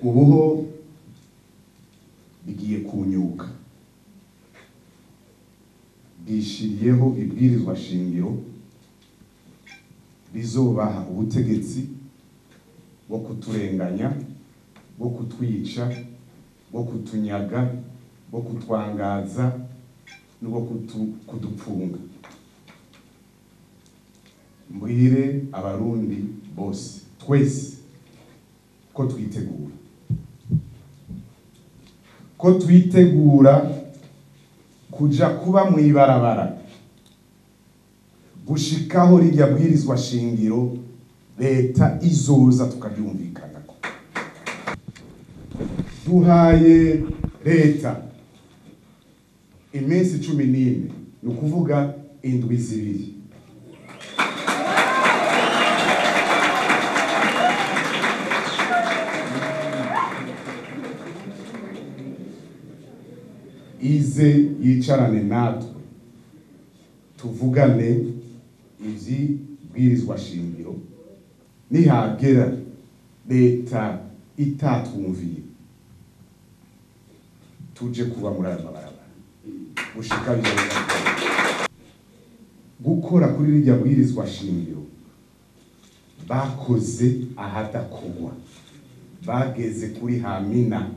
Ubuho bigiye kunyuka, bishiriyeho ibwirizwa shingiro rizobaha ubutegetsi bwo kuturenganya, bwo kutwica, bwo kutunyaga, bwo kutwangaza n'ubwo kudupfunga. Mbwire abarundi bose twese ko twitegura, ko twitegura kuja kuba mw'ibarabara gushikaho rirya bwirizwa shingiro leta izoza tukaryumvikanako. Duhaye leta iminsi 14, ni ukuvuga indwi 2. Ize yicarane natwe tuvugane ivy'ibwirizwa shingiro. Nihagera leta itatwumviye tuje kuba muri aya mabarabara gushika bizoza. Gukora kuri rirya bwirizwa shingiro bakoze ahadakogwa, bageze kuri hamina.